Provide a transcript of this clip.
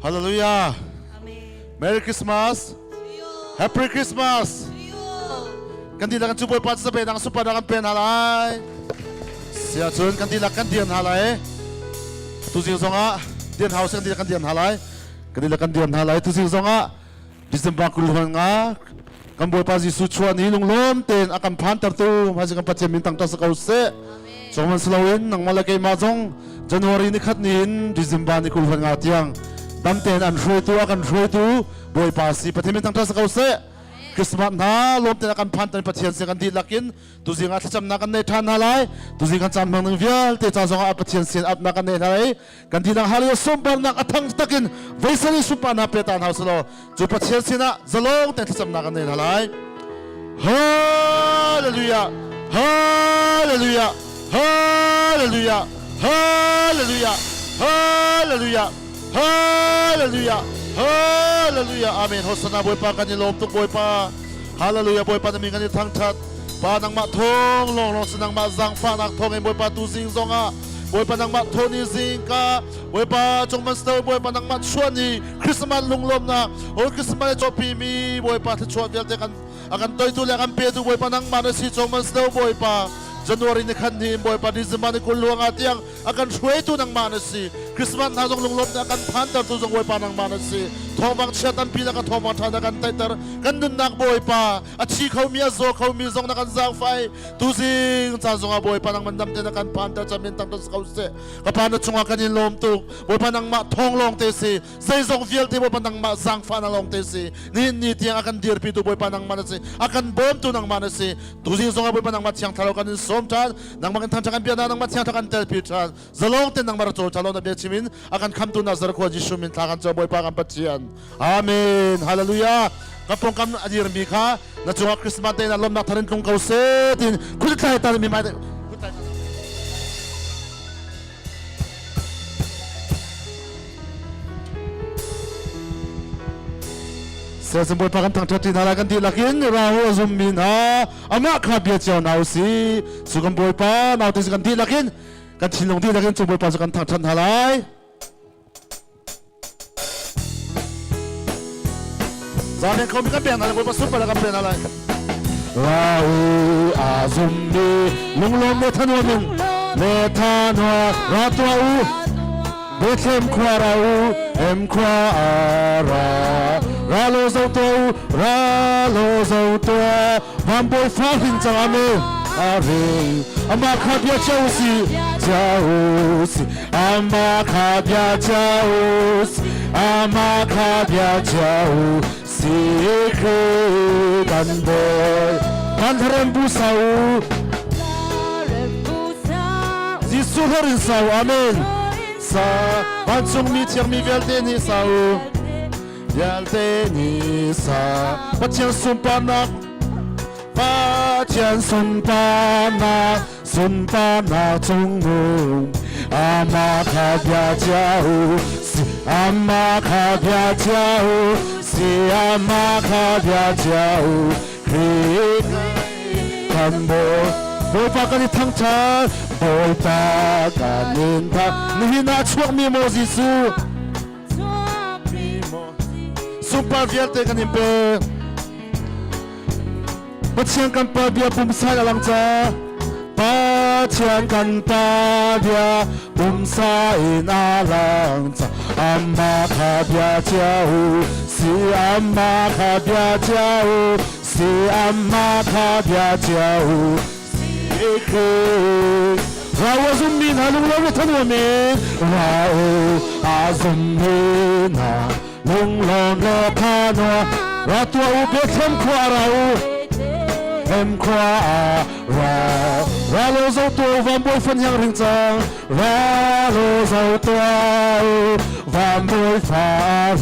Hallelujah. Merry Christmas. Happy Christmas. Kan dihlak kan cu Bawipa cu pe nang super kan pen hna lai. Sia cun kan dihlak kan dian hna lai. Tuzing zongah dian house kan dihlak kan dian hna lai. Kan dihlak kan dian hna lai. Tuzing zongah December 25 kan Bawipa Jesuh chuah ni lunglawm tein a kan phantertu hmaisik kan Pathian min tangta sa ko seh. Congman siloin nangmah le keimah zong January ni khat ni in December ni 25 tiang dam tein an hruaitu a kan hruaitu Bawipa si Pathian min tangta sa ko seh. Christmas hna lawm tein a kan phanter Pathian sin kan dihlak in tuzing ah thlacamnak kan nei ṭhan hna lai. Tuzing kan caan hmang ning vialte ca zongah Pathian sin apnak kan nei hna lai. Kan dihlak hallelujah sunparnak a thang takin veisali sunparnak pe ta hna usalaw cu Pathian sinah zalong te thlacamnak kan nei hna lai. Hallelujah, hallelujah, hallelujah, hallelujah, hallelujah, hallelujah, hallelujah. Amen. Hosanna Bawipa kan i lawm tuk Bawipa. Hallelujah Bawipa na min kan i thangthat. Pa nangmah thawng lawng lawng si nangmah zaangfahnak thawng in Bawipa tu zing zongah Bawipa nangmah thawni zingka Bawipa cung man sto Bawipa nangmah chuan i Christmas lunglawmnak o Christmas i cawpi mi Bawipa thluachuah vialte kan a kan toitu le a kan petu Bawipa nangmah na si cung man sto Bawipa January ni khan ni Bawipa December ni 20 luang ah tiang a kan hruaitu nangmah na si Christmas hna zong lunglawmnak a kan phantertu zong Bawipa nangmah na si thawngpang chia tampi na ka thawngpang ṭha na kan taihter kan nunnak Bawipa a thi khomi a zaw khomi zong na kan zaangfai tuzing caan zongah Bawipa nangman dam te na kan phanter camin tang ko seh ka pa na chungah kan in lawm tuk Bawipa nangmah thawng lawng te si zeizong vialte Bawipa nangmah zaangfah na lawng te si nihin ni tiang a kan dirpitu Bawipa nangmah na si a kan bawmtu nangmah na si tuzing zongah Bawipa nangmah thiang thlarau kan in sawm ṭhan nangmah kan thangṭhat kan bia na nangmah thiang thlarau kan telpi ṭhan zalong te nangmah ra cawl ṭhan lo na bia chim in a kan khamtu Nazareth khua Jesuh min thla kan caw Bawipa kan Pathian Amen Hallelujah ka pawngkam a dirmi kha na cungah Christmas te na lawmnak thar in tlung ko seh tin khulitlai ta mi mai Siasin Bawipa kan thangṭhat ṭi hna lai kan dihlak in rahu a zummi hna amah kha bia cio hna u si cu kan Bawipa naute cu kan dihlak in kan thinlung dihlak in cu Bawipa cu kan thangṭhat hna lai. Zanen khomi kan pek hna lai Bawipa sunpar kan pek hna lai. Rahu a zummi lunglawm le thanuam in le thanua ra tuah u Bethlehem khua ra u em khua a ra ra lo zo to u ra lo zo to van bawi fa hring cang amen a ring ama kha bia cheu si cheu si ama kha bia cheu si ama kha bia cheu si Khrih kan bawi kan tharem bu sau Jesuh hlor in sau amen sa vancung mi thiang mi vialte nih sau vialte nih sa Pathian sunparnak Pathian sunparnak sunparnak cungnung ama kha bia chia u si ama kha bia chia u si ama kha bia chia u Khrih kan bawi Bawipa kan i thangṭhat Bawipa kan in thang nihin ah chuakmi maw Jesuh Sunpar vialte kan in pek Pathian kan pa bia pumsa in a lang ca Pathian kan pa bia pumsa in a lang ca Amah kha bia cia u si amah kha bia cia u si amah kha bia cia u si Khrih Rau a zummi hna lunglawm le thanuam in Rau a zummi hna lunglawm le thanuam ra tuah u Bethlehem khua ra u Hem khua ra ra lo zo tuah u van bawi fan hiang ring cang ra lo zo tuah u van bawi fa.